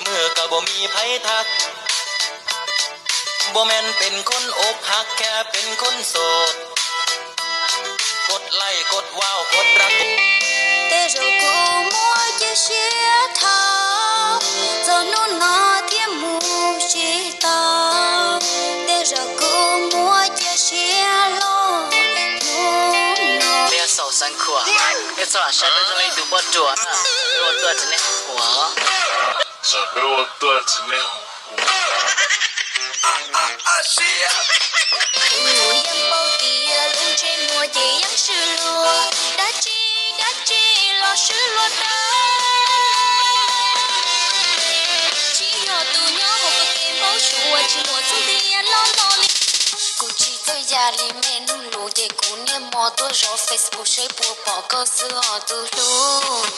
เมื่อก็บ่มีไผทัก บ่แม่นเป็นคนอกหัก แค่เป็นคนโสด กดไลค์ กดว้าว กดรัก Tej zaum kuv muaj cia siab dhau, txog hnub no thiaj mus tsis tau. Tej zaum kuv muaj cia siab hlo hnub no. Peb yog xaus xeev khuam, nej txhob lam saib peb zoo li tus poj ruam na, peb ua tuaj tsis nej hu kuv. Peb ua tuaj tsis nej hu kuv. Kuv yeej paub tias lub ntsej muag ces yeej swb luag, dab tsi dab tsi los swb luag dawb. Tsis yog tus nyob hauv kev npau suav, tsis muaj txoj kev loj no li. Kuv tsis txawj ya li me nug lus, ces kuv niaj hmo tuaj zov Facebook seb puas pom koj xwb os tus hlub.